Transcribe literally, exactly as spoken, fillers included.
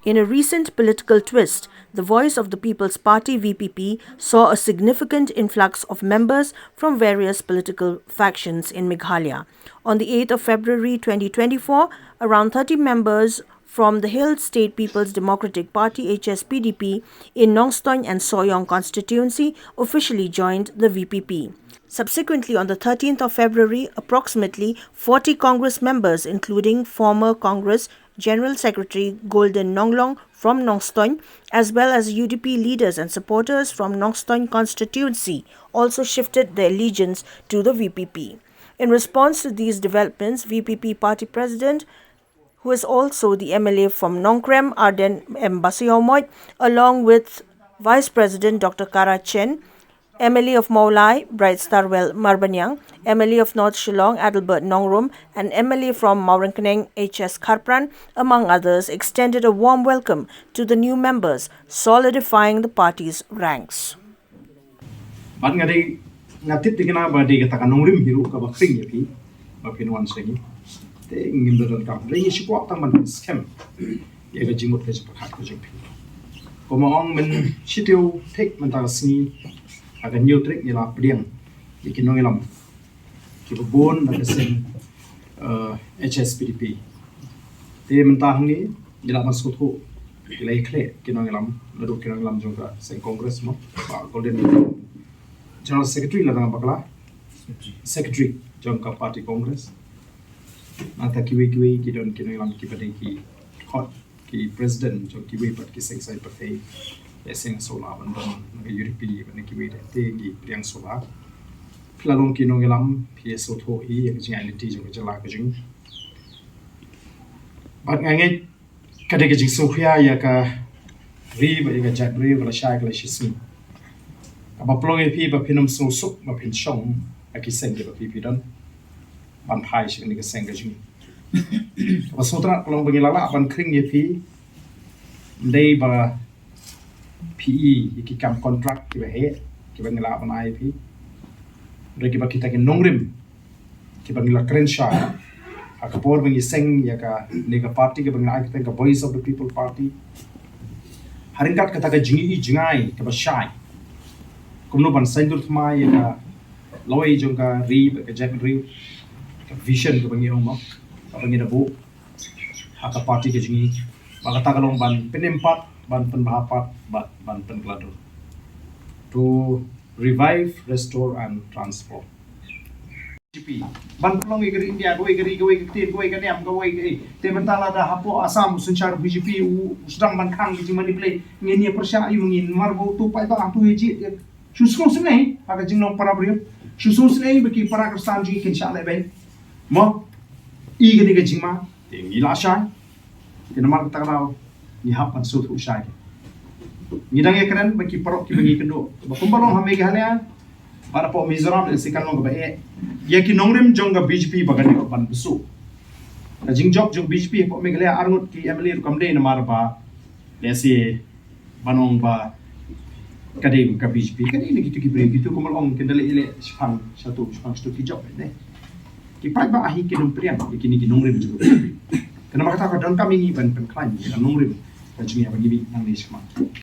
In a recent political twist, the Voice of the People's Party V P P saw a significant influx of members from various political factions in Meghalaya. On the eighth of February twenty twenty-four, around thirty members from the Hill State People's Democratic Party H S P D P in Nongstoin and Sohiong constituency officially joined the V P P. Subsequently, on the thirteenth of February, approximately forty Congress members, including former Congress General Secretary Golden Nonglong from Nongstoin, as well as U D P leaders and supporters from Nongstoin constituency, also shifted their allegiance to the V P P. In response to these developments, V P P party president, who is also the M L A from Nongkrem, Ardent M Basaiawmoit, along with Vice President Doctor Kara Chen, M L A of Mawlai, Bright Starwell Marbaniang, M L A of North Shillong, Adelbert Nongrum, and M L A from Mawryngkneng, H S Kharpran, among others, extended a warm welcome to the new members, solidifying the party's ranks. Bad nga dei, nga tip dei kane ba dei kata ka nongrim hi ruh kaba khring ïa phi ba phin wan sha ngi. Te ngim da donkam, hynrei ngi shu kwah tang ban pynskhem ïa ka jingmut ka jingpyrkhat ka jong phi. Kumba ong mynshitiew thik mynta ka sngi ha ka hynñiew tarik ngi la pdiang ïa ki nongïalam kiba bun na ka seng, eh, H S P D P. Te mynta hangne ngi lah ban sngewthuh ki la ïakhleh ki nongïalam, naduh ki nongïalam jong ka seng Congress mo, Bah Golden, General Secretary lada nga bakla, Secretary jong ka party Congress. Nangta kiwei kiwei ki don ki nongïalam kiba dei ki khot ki president jong kiwei pat ki seng saiñ pyrthei. Ïa seng sawla ban don na ka U D P ban kiwei de te ngi pdiang sawla. Phi la long ki nongïalam, phi ïa sngewthuh hi ïa ka jingïaid lynti jong ka jylla ka jong ngi. Bad nga ngeit ka dei ka jingsngewkhia ïa ka ri bad ïa ka jaitbynriew ka la shai ka la shisngi. Kaba pynlong ïa phi ba phin ym sngewsuk ba phin shong ha ki seng kiba phi phi don ban phai sha kane ka seng ka jong ngi. Kaba sngewtynnat ka long ba ngi la lah ban khring ïa phi. Ym dei ba phi i ïa ki kam contract kiba heh kiba ngi la ban ai ïa phi. Hynrei kiba kita ki nongrim kiba ngi la kren shai ha ka por ba ngi seng ïa kane ka party kaba ngi la ai kyrteng ka Voice of the People Party. Ha ryngkat kata ka jingi jngai kaba shai kumno ban saiñdur thymmai ïa ka lawei jong ka ri bad ka jaitbynriew, ka vision kaba ngi ong mo, kaba ngi da buh ha ka party ka jong ngi. Ba kata ka long ban pynim pat, ban pynbha pat bad ban pynkylla dur. To revive, restore and transform. B J P ban pynlong ïa ka ri India kawei ka ri, kawei ka ktien, kawei ka niam, kawei ka, eh, te mynta lada hapoh Assam u synshar B J P u sdang ban khang ka jingmanipulate, ngin ïa pyrshah ïa u, ngin mar ba u tu paidbah tu ïa jied ïa. Shu sngewsynei ha ka jinglong para briew, shu sngewsynei ba ki para Khristan jong ngi kin shah lehbeiñ. Mo, i kane ka jingma te ngi la shai. Te namar kata ka daw ngi hap ban sngewthuh shai. Ngi dang ïa kren ba ki paralok kiba ngi kynduh ba kumba long ha Meghalaya bad hapoh Mizoram lehse kan long kaba eh. Ïa ki nongrim jong ka B J P ba kan ïoh ban bsu. Ka jingjop jong B J P hapoh Meghalaya arngut ki M L A ruh kam dei namar ba lehse ban ong ba ka dei ka B J P, ka dei na kitu ki briew kitu kumba long kin da leh ïaleh shipang shatu shipang shatu ki jop ne. Ki paidbah hi kin ym pdiang ïa kine ki nongrim jong ka B J P. Kane namar kata ka donkam ïa ngi ban pynkhlaiñ ïa ka nongrim ka jong ngi ba ngi mih nangne shakhmat.